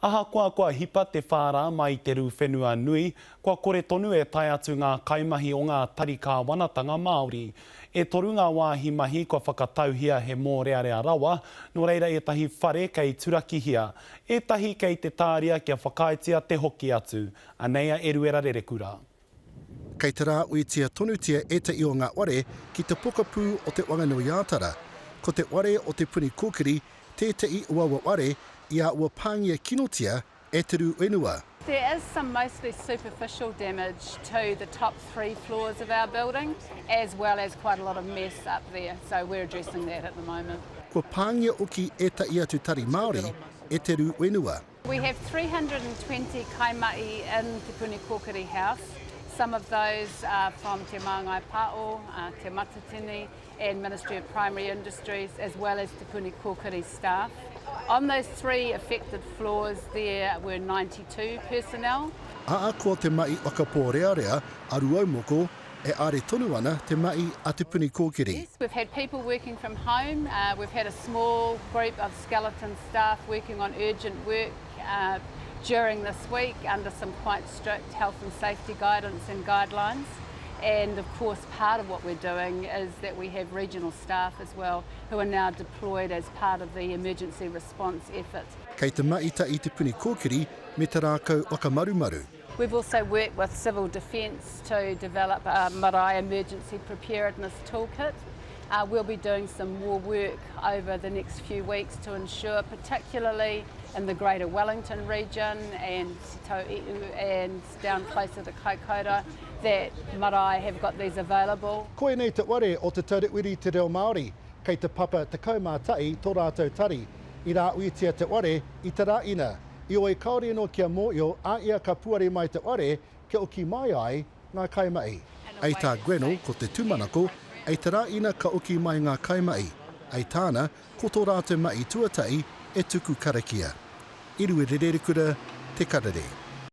Ahakoa kua hipa te whārā mai i te rū whenua nui, kua kore tonu e tae atu ngā kaimahi o ngā tari kāwanatanga Māori. E toru ngā wāhi mahi kua whakatauhia he mōrearea rawa, nō reira ētahi whare kei turakihia, ētahi kei te tāria kia whakaaetia te hoki atu. Anei a Eruera Rerekura. Kei te rāuitia tonutia ētahi o ngā ware ki te pokapū o Te Whanganui-ā-Tara. Ko te ware o Te Puni Kōkiri tētahi o aua ware i a ua pāngia kinotia e te rū whenua. There is some mostly superficial damage to the top three floors of our building as well as quite a lot of mess up there, so we're addressing that at the moment. Kua pāngia hoki ētahi atu tari Māori e te rū whenua. We have 320 kaimahi in Te Puni Kōkiri House. Some of those are from Te Māngai Pāo, Te Matatini and Ministry of Primary Industries as well as Te Puni Kōkiri staff. On those three affected floors there were 92 personnel. Ahakoa te mahi whakapōrearea a Ruaumoko, e are tonu ana te mahi a Te Puni Kōkiri. Yes, we've had people working from home, uh, we've had a small group of skeleton staff working on urgent work uh, during this week under some quite strict health and safety guidance and guidelines. And of course, part of what we're doing is that we have regional staff as well who are now deployed as part of the emergency response effort. Kei te maita i Te Puni Kōkiri me te rākau whakamarumaru. We've also worked with Civil Defence to develop a marae emergency preparedness toolkit. Uh, we'll be doing some more work over the next few weeks to ensure, particularly in the Greater Wellington region and Tauihu and down closer to Kaikoura, that marae have got these available. Koinei te ware o Te Taurawiri Te Reo Māori, kei te papa 11 tō rātou tari. I rāuitia te ware i te Rāina. Ioi kāore anō kia mōio a ia ka puare mai te ware kia oki mai ai ngā kaimahi. Ei tā Grenell ko te tūmanako, ei te rā ina ka oki mai ngā kaimahi. Ei tāna, ko tō rātou mahi tuatahi e tuku karakia. Iruererekura, Te Karere.